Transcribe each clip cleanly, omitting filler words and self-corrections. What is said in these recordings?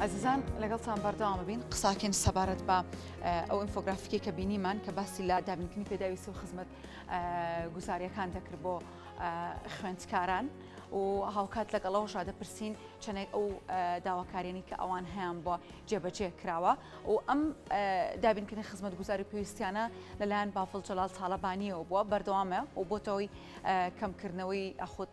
ئازیزان لەگەڵتان بەردەوام بین قساکەین سەبارەت بە ئەو ئینفۆگرافیکەی کە بینیمان کە باسی لە دابینکردنی پێداویستی و خزمەت گوزاریەکان دەکرد بۆ خوێندکاران و هاوکات لەگەڵەوەشا دەپرسین چەندێک ئەو داواکاریانی کە ئەوان هەیان بۆ جێبەجێ کراوە و ئەم دابینکردنی خزمەتگوزاری پێویستیانە لەلایەن بافڵ جەلال تاڵەبانیەوە بووە بەردەوامە و بۆتەوەی کەمکردنەوەی یاخود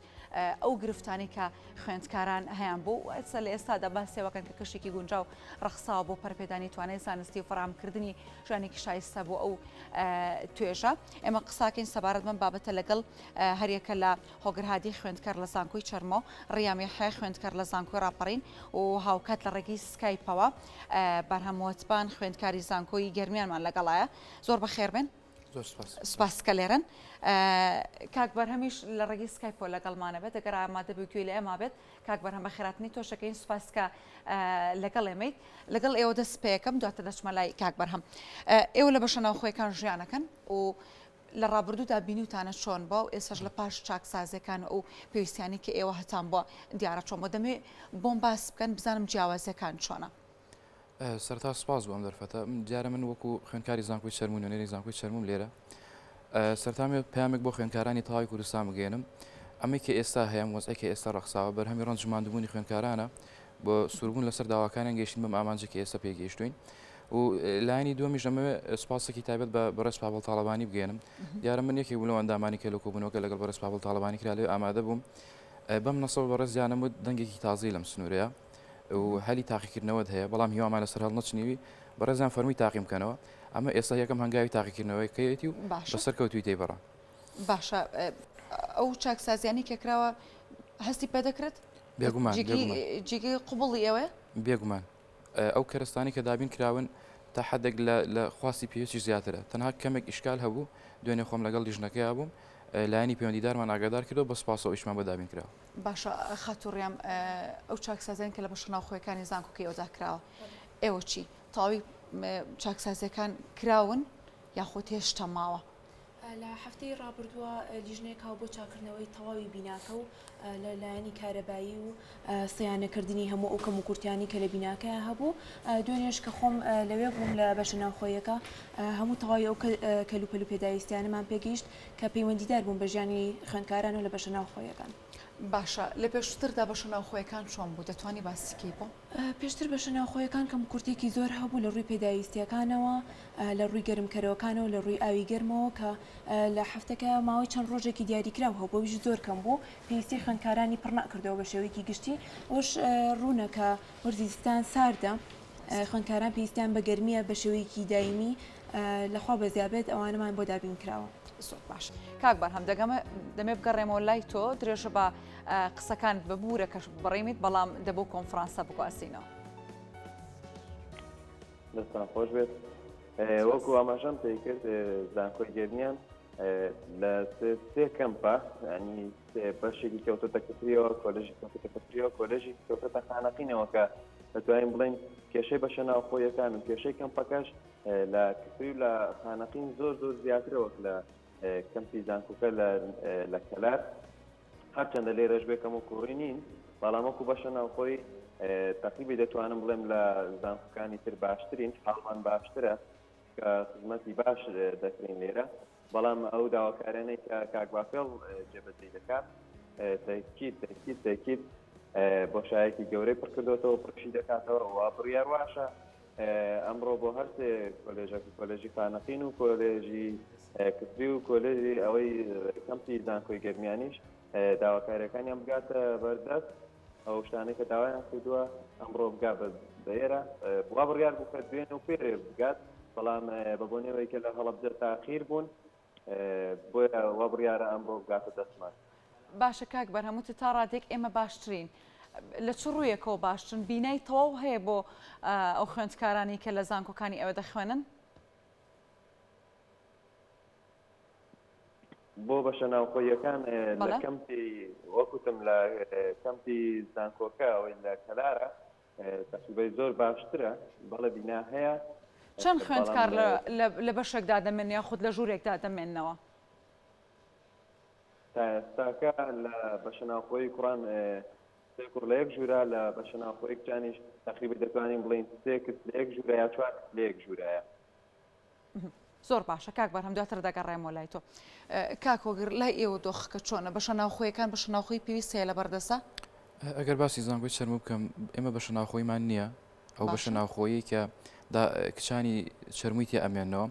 ئەو گرفتانەی کە خوێندکاران هەیان بوو و ئێستا لە ئێستادا باسی ئەوەکەن کە کەشێکی گونجاو ڕەخساوە بۆ پەرەپێدانی توانای زانستی و فەراهەمکردنی ژیانێکی شایستە بۆ ئەو توێژە. ئێمە قساکەین سەبارەت بەم بابەتە لەگەڵ هەریەکە لە هۆگر هادی خوێندکار لە زانکۆی چەرمۆ، ڕیام یەحیا خوێندکار لە زانکۆی ڕاپەڕین و هاوکات لە ڕێگەی سکایپەوە بەرهەم وەتبان خوێندکاری زانکۆی گەرمیانمان لەگەڵایە. زۆر بەخێربێن. زۆر سپاس. سپاس کە لێرەن. کاک بەرهەمیش لە ڕێگەی سکایپەوە لەگەڵمانە بێت ئەگەر ئامادە بێ گوێی لە ئێمە بێت. کاک بەرهەم بەخێراتنی تۆش ئەکەین سوپاس کە لەگەڵ ئێمەیت. لەگەڵ ئێوە دەست پێکەم دواتر دەچمە لای کاک بەرهەم. ئێوە لە بەشە ناوخۆیەکان ژیانەکەن و لە ڕابردوودا بینیوتانە چۆن بووە و ئێستاش لە پاش چاکسازیەکان و ئەو پێویستیانەی کە ئێوە هەتان بووە دیارە چۆن بووە دەمەوێت بۆم باس بکەن بزانم جیاوازیەکان چۆنە. سەرەتا سوپاس بۆ ئەم دەرفەتە. دیارە من وەکو خوێندکاری زانکۆی چەرموو نوێنەری زانکۆی چەرمووم لێرە. سەرەتا ئەمەوێت پەیامێک بۆ خوێندکارانی تەواوی کوردستان بگەیەنم. ئەمەی کە ئێستا هەیە، ئەم وەزعەی کە ئێستا ڕەخساوە، بەرهەمی ڕەنج و ماندووبوونی خوێندکارانە بۆ سووربوون لەسەر داواکانیان گەیشتین بەم ئامانجە کە ئێستا پێی گەیشتووین. و لایەنی دووەمیش ئەمەوێت سوپاسێکی تایبەت بە بەڕێز پاڤڵ تاڵەبانی بگەیەنم. دیارە من یەکێک بووم لەو ئەندامانی کە لە کۆبوونەوەکە لەگەڵ بەڕێز پاڤڵ تاڵەبانی کرا لەوێ ئامادە بووم. بەم نەسەوە بەڕێزیانم وت دەنگێکی تازەی لەم سنوورەیە. و هەلی تاقیکردنەوەت هەیە بەڵام هیوامان لەسەر هەڵنەچنیوی بەڕێزیان فەرمووی تاقیم بکەنەوە ئەمە ئێستا یەکەم هەنگاوی تاقیکردنەوەیەکەیەتی و باشە بەسەرکەوتووی تێیپەڕا. باشە ئەو چاکسازیانەی کە کراوە هەستی پێ دەکرێت؟ بێگومان جێگەی جێگەی قبوڵی ئێوەیە؟ بێگومان ئەو کەرەستانەی کە دابین کراون تا حدێک لە لە خواستی پێویستیش زیاترە تەنها کەمێک ئیشکال هەبوو دوێنێ خۆم لەگەڵ لیژنەکەیا بووم لایەنی پەیوەندیدارمان ئاگادار کردەوە بە سوپاسەوە ئیشمان بۆ دابین کراوە. باشە خاتوو ڕیام ئەو چاکسازیان کە لە بەشە ناوخۆیەکانی زانکۆکەی ئەودا کراوە ئێوە چی؟ تەواوی چاکسازیەکان کراون یاخود هێشتا ماوە؟ لە هەفتەی ڕابردووە لیژنەیەک هاو بۆ چاکردنەوەی تەواوی بیناکە و لە لایەنی کارەبایی و سەیانەکردنی هەموو ئەو کەموکورتیانی کە لە بیناکەیا هەبوو دوێنێش کە خۆم لەوێ بووم لە بەشە ناوخۆیەکە هەموو تەواوی ئەو کەلوپەل و پێداویستیانەمان پێگەیشت کە پەیوەندیدار بوون بە ژیانی خوێندکاران و لە بەشە ناوخۆیەکان. باشە لە پێشووتردا بەشە ناوخۆیەکان چۆن بوو دەتوانی باسی کەی بۆم؟ پێشتر بەشە ناوخۆیەکان کەموکورتیەکی زۆر هەبوو لە ڕووی پێداویستیەکانەوە لە ڕووی گەرمکەرەوەکانەوە لە ڕووی ئاوی گەرمەوە کە لە هەفتەکە ماوەی چەند ڕۆژێکی دیاریکراو هەبوو ئەویش زۆر کەم بوو پێویستی خوێندکارانی پڕ نەکردەوە بە شێوەیەکی گشتی ئەوەش ڕوونە کە وەرزی زستان ساردە خوێندکاران پێویستیان بە گەرمیە بە شێوەیەکی دایمی لەخوا بەزیابێت ئەوانەمان بۆ دابین کراوە. زۆر باش کاک بەرهەم دەگەمە دەمێ بگەڕێمەوە لای تۆ درێژە بە قسەکان ببوورە کەش بڕیمیت بەڵام دەبوو کۆنفرانسە بگوازینەوە. دەستان خۆش بێت وەکو ئاماژەم پێی کرد زانکۆی گەرمیان لە سێ کەمپە ینی بەشێکی کەوتۆتە کفریەوە کۆلێژی کەوتۆتە کفریەوە کۆلێژی کەوتۆتە خانەقینەوە کە دەتوانین بڵێین کێشەی بەشە ناوخۆیەکان و کێشەی کەمپەکەش لە کفری و لە خانەقین زۆر زۆر زیاترە وەک لە کەمپی زانکۆکە لە کەلار هەرچەندە لێرەش بێ کەم و کوڕی نین بەڵام وەکو بەشە ناوخۆی تەقریبی دەتوانم بڵێم لە زانکۆکانی تر باشترین حاڵمان باشترە کە خزمەتی باش دەکرین لێرە بەڵام ئەو داواکاریانەی کە کاک بافێڵ جێبەجێی دەکات تەکید تەکید تەکید بۆشایەکی گەورەی پڕکردوێتەوە پڕشی دەکاتەوە و بڕیار واشە ئەمڕۆ بۆ هەرسێ کۆلێژەکە کۆلێژی خانەقین و کۆلێژی کفری و کۆلێژی ئەوەی کەمپی زانکۆی گەرمیانیش داواکاریەکانیان بگاتە بەردەست ئەو شتانەی کە داوایان کردووە ئەمڕۆ بگا بە ئێرە وا بڕیار بوو کە دوێنێ و پێرێ بگات بەڵام بە بۆنەوەی کە لە هەڵەبجە تاخیر بوون بۆیە وا بڕیارە ئەمڕۆ بگاتە دەستمان. باشە کاک بەرهەم وتت تا ڕادەیەک ئێمە باشترین لە چ ڕوویەکەوە باشترن بینای تەواو هەیە بۆ ئەو خوێندکارانی کە لە زانکۆکانی ئەوێ دەخوێنن؟ بۆ بەشە ناوخۆییەکان لە کەمپی وەک وتم لە کەمپی زانکۆکە ئەوەی لە کەلارە تەقریبەی زۆر باشترە بەڵێ بینا هەیە. چەند خوێندکار لە بەشێکدا دەمێنن یاخود لە ژوورێکدا دەمێننەوە؟ تا ئێستاکە لە بەشە ناوخۆیی کوڕان. سێ کوڕ لە یەک ژوورا لە بەشە ناوخۆی کچانیش تەقریبا دەتوانین بڵێین سێ کچ لە یەک ژوورا یا چوار کچ لە یەک ژوورایە. زۆر باشە کاک بەرهەم دواتر دەگەڕێمەوە لای تۆ. کاک هۆگر لای ئێوە دۆخەکە چۆنە؟ بەشە ناوخۆیەکان بەشە ناوخۆی پێویست هەیە لەبەردەستە؟ ئەگەر باسی زانکۆی چەرموو بکەم ئێمە بەشە ناوخۆیمان نییە ئەو بەشە ناوخۆیی کە کچانی چەرمووی تێ ئەمێنەوە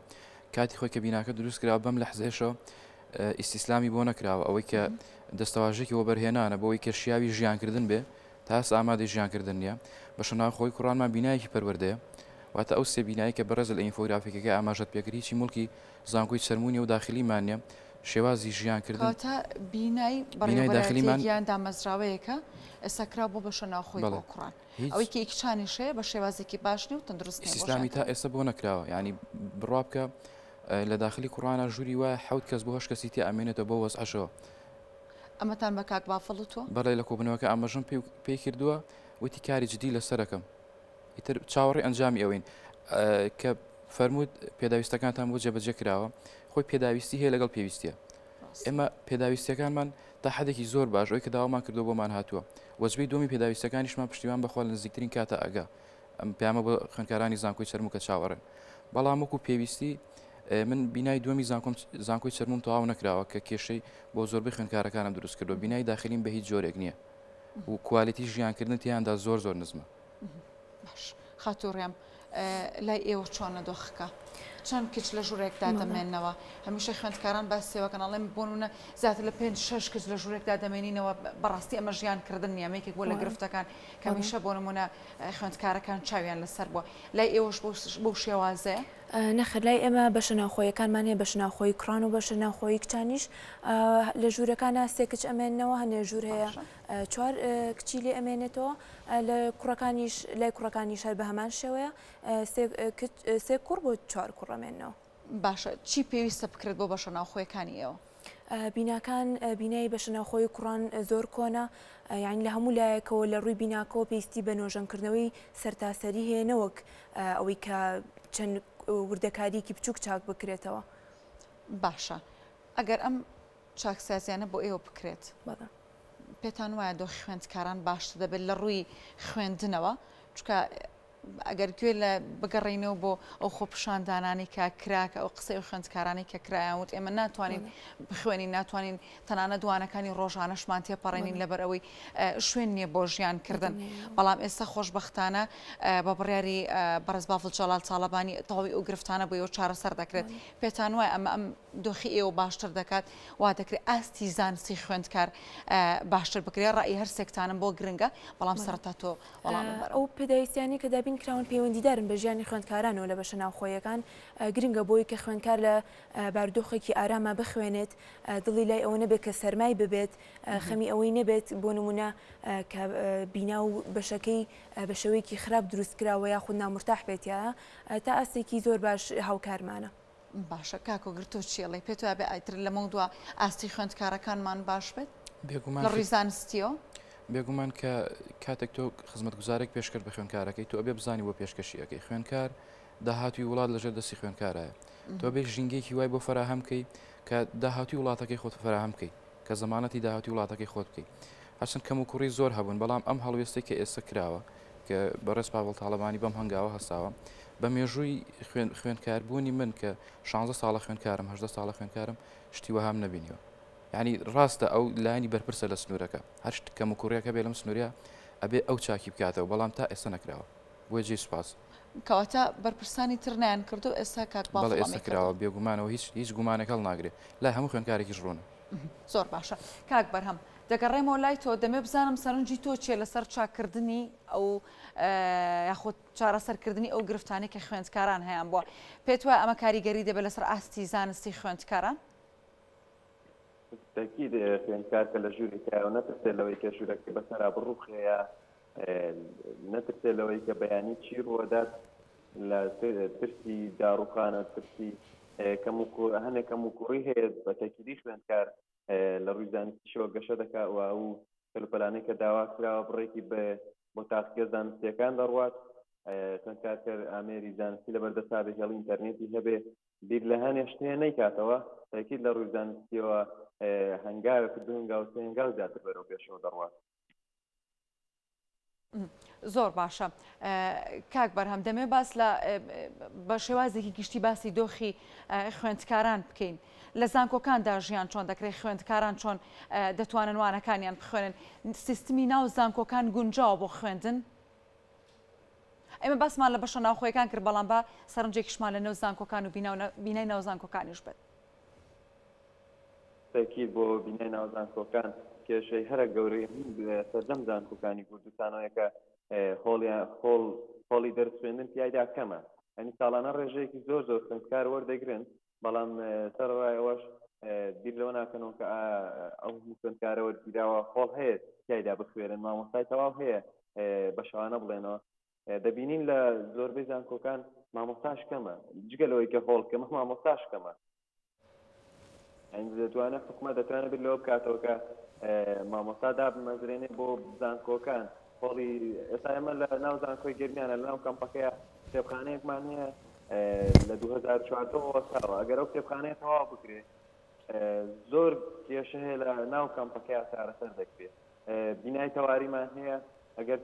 کاتی خۆی کە بیناکە دروست کرا بەم لەحزەیەشەوە ئیسیسلامی بۆ نەکراوە ئەوەی کە دەستەواژێکی وەبەرهێنانە بۆی کە شیاوی ژیانکردن بێ تاس ئامادەی ژیانکردن نییە بەشە ناوخۆی کوڕانمان بینایەکی پەروەردەیە واتە ئەو سێ بینایی کە بەڕێز لە ئینفۆگرافیکەکە ئاماژەت پێکرد هیچی موڵکی زانکۆی چەرموو نیە و داخلیمان نیە شێوازی ژیانکردن کەواتە بینای بینای داخلیمان بەڕێوەبەرایەتیەک یان دامەزراوەیەکە ئێستا کرا بۆ بەشە ناوخۆی بەڵێ بۆ کوڕان هیچ ئەوەی کە ئی کچانیش هەیە بە شێوازێکی باش نیە و تەندروست نیە بۆ ئیستیسلامی تا ژیانکردن. ئێستا بۆ نەکراوە یانی بڕوا بکە لە داخلی کوڕانە ژووری وایە حەوت کەس بۆ هەشت کەسی تیا ئەمێنێتەوە بەو وەزعەشەوە. ئەمەتان بە کاک بافڵ وتووە؟ بەڵێ لە کۆبوونەوەکە ئاماژەم پێی کردووە وتی کاری جدی لەسەرەکەم. ئیتر چاوەڕێی ئەنجامی ئەوەین کە فەرمووت پێداویستەکانتان بۆ جێبەجێ کراوە خۆی پێداویستی هەیە لەگەڵ پێویستیە ئێمە پێداویستیەکانمان تا حدێکی زۆر باش ئەوی کە داوامان کردو بۆمان هاتووە وەجبەی دومی پێداویستەکانیشمان پشتیوان بەخوا لە نزیکترین کاتە ئەگا ئەم پەیامە بۆ خوێندکارانی زانکۆی چەرموو کە چاوەڕێن بەڵام وەکو پێویستی من بینای دووەمی زانکۆم زانکۆی چەرموم تەواو نەکراوە کە کێشەی بۆ زۆربەی خوێندکارەکانم دروست کردو بینای داخلیم بە هیچ جۆرێک نییە و کوالیتی ژیانکردن تیاندا زۆر زۆر نزمە. باش خاتوو ڕیام لای ئێوە چۆنە دۆخەکە؟ چەند کچ لە ژوورێکدا دەمێنەوە؟ هەمیشە خوێندکاران باسیەوەکەن ئەڵێن بۆ نمونە زیاتر لە پێنج شەش کچ لە ژوورێکدا دەمێنینەوە بەڕاستی ئەمە ژیان کردن نییە یەکێک بۆ لە گرفتەکان کە هەمیشە بۆ نمونە خوێندکارەکان چاویان لەسەر بووە لای ئێوەش بەو شێوازەیە؟ نەخێر لای ئێمە بەشە ناوخۆیەکانمان هەیە بەشە ناوخۆیی کوڕان و بەشە ناوخۆیی کچانیش لە ژوورەکانا سێ کچ ئەمێننەوە هەنێ ژوور هەیە چوار کچی لێ ئەمێنێتەوە لە کوڕەکانیش لای کوڕەکانیش هەر بە هەمان شێوەیە سێ کوڕ بۆ چوار کوڕ ئەمێننەوە. باشە چی پێویستە بکرێت بۆ بەشە ناوخۆیەکانی ئێوە؟ بیناکان بینای بەشە ناوخۆی کوڕان زۆر کۆنە یانی لە هەموو لایەکەوە لە ڕووی بیناکەوە پێویستی بە نۆژەنکردنەوەی سەرتاسەری هەیە نەوەک ئەوەی کە چەند وردەکاریەکی بچووک چاک بکرێتەوە. باشە ئەگەر ئەم چاکسازیانە بۆ ئێوە بکرێت پێتان وایە دۆخی خوێندکاران باشتر دەبێت لە ڕووی خوێندنەوە؟ چونکە ئەگەر گوێ لە بگەڕێینەوە بۆ ئەو خۆپیشاندانانەی کە کرا کە ئەو قسەی ئەو خوێندکارانەی کە کرایان وت ئێمە ناتوانین بخوێنین ناتوانین تەنانەت وانەکانی ڕۆژانەشمان تێپەڕێنین لەبەر ئەوەی شوێن نییە بۆ ژیان کردن بەڵام ئێستا خۆشبەختانە بە بڕیاری بەڕێز بافڵ جەلال تاڵەبانی تەواوی ئەو گرفتانە بۆ ئێوە چارەسەر دەکرێت پێتان وایە ئەمە ئەم دۆخی ئێوە باشتر دەکات وا دەکرێت ئاستی زانستی خوێندکار باشتر بکرێت ڕای هەر سێکتانم بۆ گرنگە بەڵام سەرەتا تۆ وەڵامم بەرەوە. ئەو پێداویستیانەی کە دابین کراون پەیوەندیدارن بە ژیانی خوێندکارانەوە لە بەشە ناوخۆییەکان، گرنگە بۆی کە خوێندکار لە بارودۆخێکی ئاراما بخوێنێت، دڵی لای ئەوە نەبێت کە سەرمای ببێت، خەمی ئەوەی نەبێت بۆ نموونە کە بینا و بەشەکەی بە شێوەیەکی خراپ دروست کراوە یاخود نامورتاح بێت تیایا، تا ئاستێکی زۆر باش هاوکارمانە. باشە کاک هۆگر تۆ چی ئەڵێی پێت وایە بێ ئیتر لەمەودوا ئاستی خوێندکارەکانمان باش بێت بێگومان لە ڕووی زانستیەوە؟ بێگومان کە کاتێک تۆ خزمەتگوزارێک پێشکەش بە خوێندکارەکەی تۆ ئەبێ بزانی بۆ پێشکەشی ئەەکەی خوێندکار داهاتوی وڵات لەژێر دەستی خوێندکارایە تۆ بێ ژینگەیەکی وای بۆ فەراهەم بکەی کە داهاتوی وڵاتەکەی خۆت فەراهەم بکەی کە زەمانەتی داهاتوی وڵاتەکەی خۆت بکەی هەرچەند کەم و کوڕی زۆر هەبوون بەڵام ئەم هەڵوێستەی کە ئێستا کراوە کە بەڕێز پاڤڵ تاڵەبانی بەم هەنگاوە هەستاوە بە مێژووی خوێندکاربوونی من کە 16 ساڵە خوێندکارم هەدە ساڵە خوێندکارم شتی وەهام نەبینیوە یعنی ڕاستە ئەو لایەنی بەرپرسە لە سنوورەکە هەر کەم و کوڕیەکە بێ لەم سنوورە ئەبێ ئەو چاکی بکاتەوە بەڵام تا ئێستا نەکراوە بۆیە جێی سوپاس. کەواتە بەرپرسانی تر نەیان کردو ئێستا کاک بافڵ بەڵێ ئەمەی ئێستا کراوە کردووە. بێگومانەوە هیچ هیچ گومانێک هەڵناگرێ لای هەموو خوێندکارێکیش ڕوونە. زۆر باشە کاک بەرهەم دەگەڕێمەوە لای تۆ دەمێ بزانم سەرنجی تۆ چیە لەسەر چاککردنی ئەو یاخود چارەسەرکردنی ئەو گرفتانەی کە خوێندکاران هەیان بووە پێت وایە ئەمە کاریگەری دەبێت لەسەر ئاستی زانستی خوێندکاران؟ تەکید خوێندکار کە لە ژوورێکایە و نەترسێت لەوەی کە ژوورەکەی بەسەرا بڕوخێ یا نەترسێت لەوەی کە بەیانی چی ڕووەدات لە ترسی داڕوخانە ترسی کەم و هەنێک کەم و کوڕی هەیە بە تەکیدی خوێندکار لە ڕووی زانستیشەوە گەشە دەکات و ئەو کەلوپەلانەی کە داوا کراوە بڕێکی بە بۆ تاقیگە زانستیەکان دەڕوات خوێندکار کە ئامێری زانستی لەبەر دەستا بێ هێڵی ئینتەرنێتی هەبێ بیر لە هەنێ شتێ نەیکاتەوە تاکید لە ڕووی زانستیەوە هەنگاوێک دوو هەنگاو سێ هەنگاو زیاتر بەرەو پێشەوە دەڕوات. زۆر باشە کاک بەرهەم دەمێ باس لە بە شێوازێکی گشتی باسی دۆخی خوێندکاران بکەین لە زانکۆکاندا ژیان چۆن دەکرێت خوێندکاران چۆن دەتوانن وانەکانیان بخوێنن سیستمی ناو زانکۆکان گونجاوە بۆ خوێندن ئێمە باسمان لە بەشە ناوخۆیەکان کرد بەڵام با سەرنجێکیشمان لە نێو زانکۆکان و بینای ناو زانکۆکانیش بێت. تەئکید بۆ بینای ناو زانکۆکان کێشەی هەرە گەورەی سەرجەم زانکۆکانی کوردستانەوەیە کە هۆڵیان هۆڵ هۆڵی دەرس خوێندن تیایدا کەمە ئەنی ساڵانە ڕێژەیەکی زۆر زۆر خوێندکار وەردەگرن بەڵام سەرەڕای ئەوەش بیر لەوە ناکەنەوە کە ئەو هەموو خوێندکارە وەرگیراوە هۆڵ هەیە تیایدا بخوێنن مامۆستای تەواو هەیە بە شەوانە بڵێنەوە دەبینین لە زۆربەی زانکۆکان مامۆستاش کەمە جگە لەوەی کە هۆڵ کەمە مامۆستاش کەمە دەتوانێت حکومەت دەتوانێت بیر لەوە بکاتەوە کە مامۆستا دابمەزرێنێ بۆ زانکۆکان هۆڵی ئێستا ئێمە لە ناو زانکۆی گەرمیانە لە ناو کەمپەکەیە کتێبخانەیەکمان هەیە لە 2014 وەستاوە ئەگەر ئەو کتێبخانەیە تەواو بکرێ زۆر کێشە هەیە لە ناو کەمپەکەیا چارەسەر دەکرێت بینای تەواریمان هەیە ئەگەر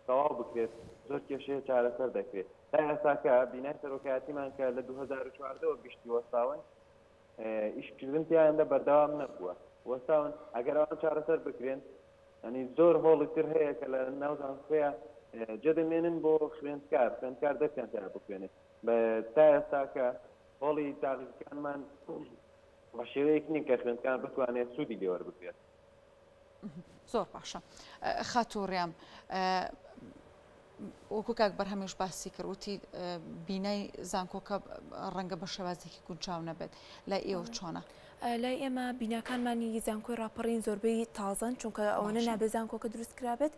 تەواو بکرێت زۆر کێشەیە چارەسەر دەکرێت تا ئێستاکە بینای سەرۆکایەتیمان کە لە 2014 وە گشتی وەستاون ئیشکردن تیایاندا بەردەوام نەبووە وەستاون ئەگەر ئەوان چارەسەر بکرێن ینی زۆر هۆڵی تر هەیە کە لە ناو زانکۆیە جێدەمێنن بۆ خوێندکار خوێندکار دەستیان تیا بخوێنێت تا ئێستاکە هۆڵی تاقیگەکانمان بە شێوەیەک نین کە خوێندکار بتوانێت سوودی لێ وەربگرێت. زۆر باشە خاتوو ڕیام وەکو کاک بەرهەمیش باسی کرد وتی بینای زانکۆکە ڕەنگە بە شێوازێکی گونجاو نەبێت لای ئێوە چۆنە؟ لای ئێمە بیناکانمانی زانکۆی ڕاپەڕین زۆربەی تازەن چونکە ئەوەنە نابێ زانکۆکە دروست کرابێت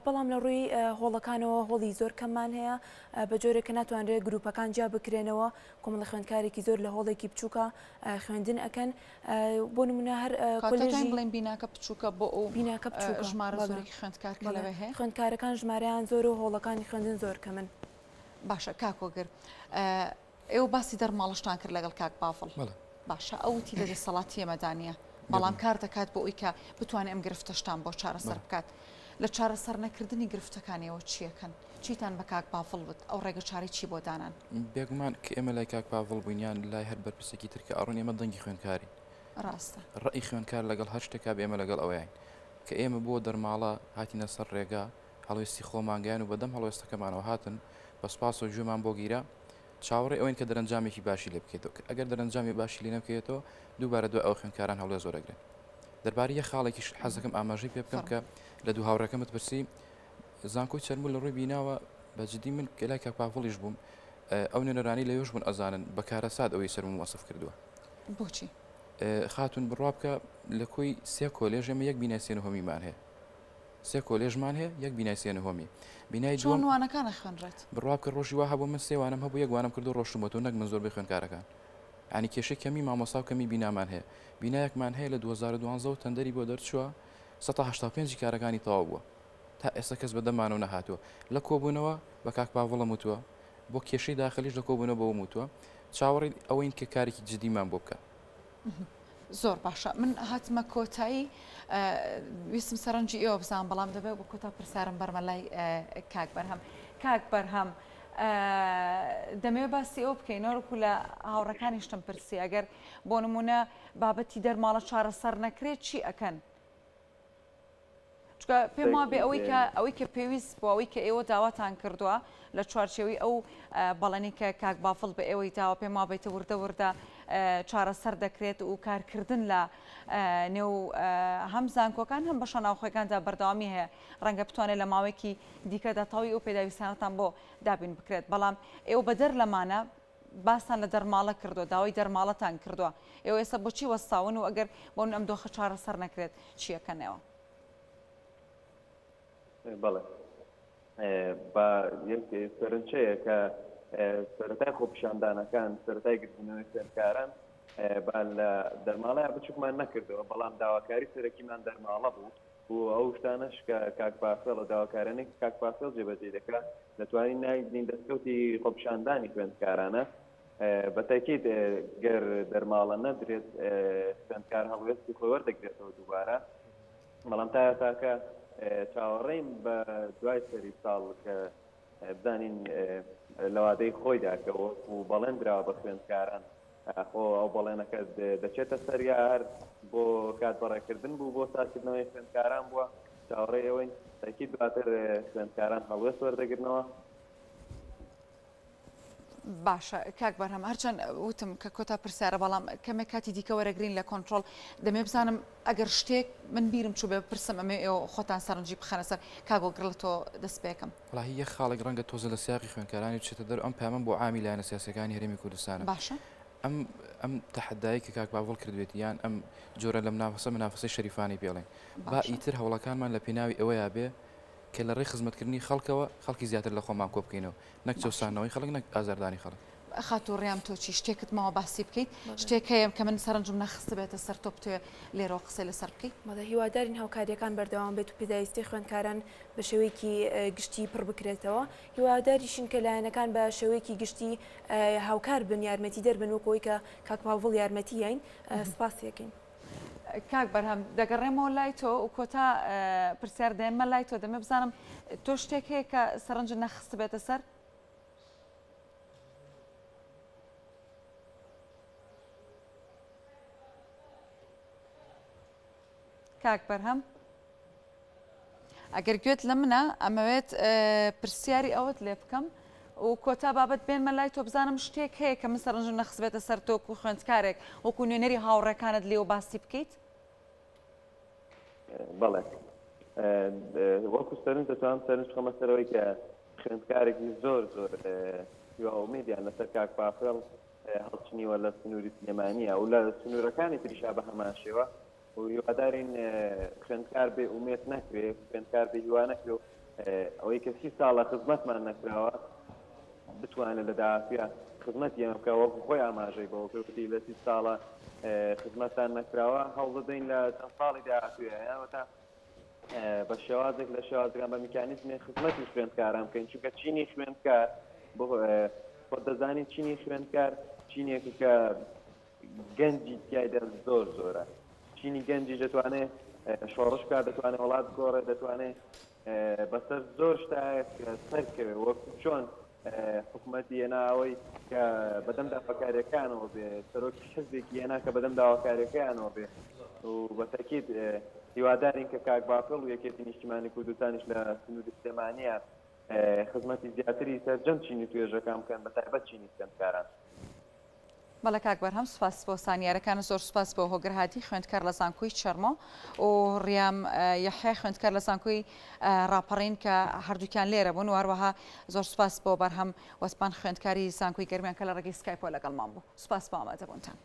بەڵام لە ڕووی هۆڵەکانەوە هۆڵی زۆر کەممان هەیە بە جۆرێک کە ناتوانرێت گروپەکان جیا بکرێنەوە کۆمەڵە خوێندکارێکی زۆر لە هۆڵێکی بچووکە خوێندن ئەکەن بۆ نمونە هەر کۆلێژی بڵێن بیناکە بچووکە بۆ ئەو بیناکە بچووکە ژمارە زۆرێکی خوێندکار کە لەوێ هەیە خوێندکارەکان ژمارەیان زۆر و هۆڵەکانی خوێندن زۆر کەمن. باشە کاک هۆگر ئێوە باسی دەرماڵەشتان کرد لەگەڵ کاک بافڵ باشە ئەو وتی لە دەسەڵاتی ئێمەدا نییە بەڵام کار دەکات بۆ ئەوی کە بتوانێت ئەم گرفتەشتان بۆ چارەسەر بکات لە چارەسەر نەکردنی گرفتەکانیەوە چیەکەن چیتان بە کاک بافڵ وت ئەو ڕێگە چارەی چی بۆ دانان؟ بێگومان کە ئێمە لای کاک پاڤڵ بووین یان لای هەر بەرپرسێکی تر کە ئەڕۆین ئێمە دەنگی خوێندکارین. ڕاستە. ڕەئی خوێندکار لەگەڵ هەر شتێکا بێ ئێمە لەگەڵ ئەوەیاین. کە ئێمە بۆ دەرماڵە هاتینە سەر ڕێگا هەڵوێستی خۆمان گەیان و بەدەم هەڵوێستەکەمانەوە هاتن بە سوپاسەوە گوێمان بۆ گیرا. چاوەڕێی ئەوەین کە دەرەنجامێکی باشی لێ بکەیتەوە. کە ئەگەر دەرەنجامی باشی لێ نەبکەوێتەوە دووبارە دوای ئەوە خوێندکاران هەڵوێست وەرەگرن. دەربارەی یەک خاڵێکیش حەز دەکەم ئاماژەی پێ بکەم کە لە دوو هاوڕێکەمت پرسی زانکۆی چەرموو لە ڕووی بیناوە بە جدی من کە لای کاک پاڤڵیش بووم ئەو نوێنەرانەی لەوێش بوون ئەزانن بە کارەسات ئەوەی چەرموو وەسف کردووە. بۆچی؟ خاتوون بڕوا بکە لە کۆی سێ کۆلێژ ئێمە یەک بینای سێ نهۆمیمان هەیە. سێ کۆلێژمان هەیە یەک بینای سێ نهۆمی. بینای چۆن دووەم وانەکان ئەخوێنرێت؟ بڕوا بکە ڕۆژی وا هەبوو من سێ وانەم هەبوو یەک وانەم کردو ڕۆشتوومەتەوە نەک من زۆربەی خوێندکارەکان. یانی کێشەی کەمی مامۆستا و کەمی بینامان هەیە. بینایەکمان هەیە لە 2012 وە تەندەری بۆ دەرچووە 185 ی کارەکانی تەواو بووە. تا ئێستا کەس بە دەمانەوە نەهاتووە لە کۆبوونەوە بە کاک پاڤڵم وتووە بۆ کێشەی داخلیش لە کۆبوونەوە بەوم وتووە چاوەڕێی ئەوەین کە کارێکی جدیمان بۆ بکا. زۆر باشە من هاتمە کۆتایی ویستم سەرنجی ئێوە بزانم بەڵام دەبێت بۆ کۆتا پرسیارم بەرمە لای کاک بەرهەم کاک بەرهەم دەمەوێت باسی ئەوە بکەین نۆرکو لە هاوڕەکانیشتم پرسی ئەگەر بۆ نمونە بابەتی دەرماڵە چارەسەر نەکرێت چی ئەکەن؟ چونکە پێم وابێ ئەوەی کە ئەوەی کە پێویست بۆ ئەوەی کە ئێوە داواتان کردووە لە چوارچێوەی ئەو بەڵێنی کە کاک بافڵ بە ئێوەی داوە پێم وابێتە وردە وردە چارەسەر دەکرێت و کارکردن لە نێو هەم زانکۆکان هەم بەشە ناوخۆیەکاندا بەردەوامی هەیە ڕەنگە بتوانێت لە ماوەیەکی دیکەدا تەواوی ئەو پێداویستانەتان بۆ دابین بکرێت بەڵام ئێوە بەدەر لەمانە باستان لە دەرماڵە کردووە، داوای دەرماڵەتان کردووە، ئێوە ئێستا بۆچی وەستاون و ئەگەر بۆ من ئەم دۆخە چارەسەر نەکرێت چی ئەکەن ئێوە؟ بەڵێ با یەک سەرنج هەیە کە سەرەتای خۆپیشاندانەکان سەرەتای گرتنەوەی خوێندکاران با لە دەرماڵەیە بچووکمان نەکردەوە بەڵام داواکاری سەرەکیمان دەرماڵە بوو و ئەو شتانەش کە کاک پاسێڵ و داواکاریانەی کە کاک پاسێڵ جێبەجێی دەکا دەتوانین ناوی بنین دەستکەوتی خۆپیشاندانی خوێندکارانە. بە تەئکید گەر دەرماڵە نەدرێت خوێندکار هەڵوێستی خۆی وەردەگرێتەوە دووبارە، بەڵام تا ئێستاکە. چاوەڕێین بە دوای سەری ساڵ کە بزانین لە وادەی خۆیدا کە وەکو بەڵێن دراوە بە خوێندکاران ئاخۆ ئەو بەڵێنەکە دەچێتە سەر یا هەر بۆ کات بەڕێکردن بوو بۆ ساردکردنەوەی خوێندکاران بووە چاوەڕێی ئەوەین تاکید دواتر خوێندکاران هەڵوێست وەردەگرنەوە. باشە کاک بەرهەم هەرچەند وتم کە کۆتا پرسیارە بەڵام کەمێک کاتی دیکە وەرەگرین لە کۆنترۆڵ دەمێ بزانم ئەگەر شتێک من بیرم چوو بێ بپرسم ئەمێ ئێوە خۆتان سەرنجی بخەنە سەر کاک هۆگر لە تۆ دەست پێکەم. وەڵاهی یەک خاڵێک ڕەنگە تۆزە لە سیاقی خوێندکارانی بچێتە دەر ئەم پەیامەم بۆ عامی لایەنە سیاسیەکانی هەرێمی کوردستانە. باشە. ئەم ئەم تەحەدایەی کە کاک باڤڵ کردوێتی یان ئەم جۆرە لە منافەسە منافەسەی شەریفانەی پێڵێن با ئیتر هەوڵەکانمان لە پێناوی ئەوەیا بێ کە لە ڕێی خزمەتکردنی خەڵکەوە خەڵکی زیاتر لە خۆمان کۆ بکەینەوە نەک چەوساندنەوەی خەڵک نەک ئازاردانی خەڵک. خاتوو ڕیام تۆ چی شتێکت ماوە باسی بکەیت؟ شتێک هەیە کە من سەرنجم نەخستبێتە سەر تۆ بتەوێ لێرەوە قسەی لەسەر بکەیت؟ بەڵێ هیوادارین هاوکارییەکان بەردەوام بێت و پێداویستی خوێندکاران بە شێوەیەکی گشتی پڕ بکرێتەوە هیواداریشین کە لایەنەکان بە شێوەیەکی گشتی هاوکار بن یارمەتیدەر بن وەکو ئەوەی کە کاک پاڤڵ یارمەتی یاین سپاسی ئەکەین. کاک بەرهەم دەگەڕێمەوە لای تۆ و کۆتا پرسیار دێنمە لای تۆ دەمێ بزانم تۆ شتێک هەیە کە سەرنجت نەخستبێتە سەر؟ کاک بەرهەم ئەگەر گوێت لە منە ئەمەوێت پرسیاری ئەوەت لێ بکەم و کۆتا بابەت بێنمە لای تۆ بزانم شتێک هەیە کە من سەرنجم نەخستبێتە سەر تۆ وەکو خوێندکارێک وەکو نوێنەری هاوڕێکانت لێوە باسی بکەیت؟ بەڵێ وەکو سەرنج دەتوانم سەرنج بخەمە سەرەوەی کە خوێندکارێکی زۆر زۆر هیوا ئومێدیان لەسەر کاک پافێڵ هەڵچنیوە لە سنووری سلێمانیە و لە سنوورەکانی تریشا بە هەمان شێوە و هیوادارین خوێندکار بێ ئومێد نەکرێ خوێندکار بێ هیوا نەکرێ و ئەوەی کە سی ساڵە خزمەتمان نەکراوە بتوانێت لە داهاتوویا خزمەتی ئێمە بکا وەکو خۆی ئاماژەی بەوە کرد وتی لە سی ساڵە خزمەتتان نەکراوە هەوڵ دەدەین لە چەند ساڵی داهاتوویا یان وەتا بە شێوازێک لە شێوازەکان بە میکانیزمی خزمەتی خوێندکاران بکەین چونکە چینی خوێندکار بۆ خۆت دەزانی چینی خوێندکار چینێکە کە گەنجی تیایدا زۆر زۆرە چینی گەنجیش دەتوانێت شۆڕش بکات دەتوانێت وڵات بگۆڕێت دەتوانێت بەسەر زۆر شتایەک سەرکەوێت وەک چۆن حکوومەتی هێنا ئەوەی کە بەدەم داواکاریەکانەوە بێ سەرۆکی حزبێکی هێنا کە بەدەم داواکاریەکەیانەوە بێ و بەتەکید هیوادارین کە کاک بافڵ و یەکێتی نیشتیمانی کوردستانیش لە سنووری سلێمانیە خزمەتی زیاتری سەرجەم چینی توێژەکان بکەن بە تایبەت چینی خوێندکاران. بەڵێ کاک بەرهەم سوپاس بۆ زانیارەکانت زۆر سوپاس بۆ هۆگر هادی خوێندکار لە زانکۆی چەرمۆ و ڕیام یەحیا خوێندکار لە زانکۆی ڕاپەڕین کە هەردووکیان لێرە بوون و هەروەها زۆر سوپاس بۆ بەرهەم وەسپان خوێندکاری زانکۆی گەرمیان کە لە ڕێگەی سکایپەوە لەگەڵمان بوو سوپاس بۆ ئامادەبوونتان.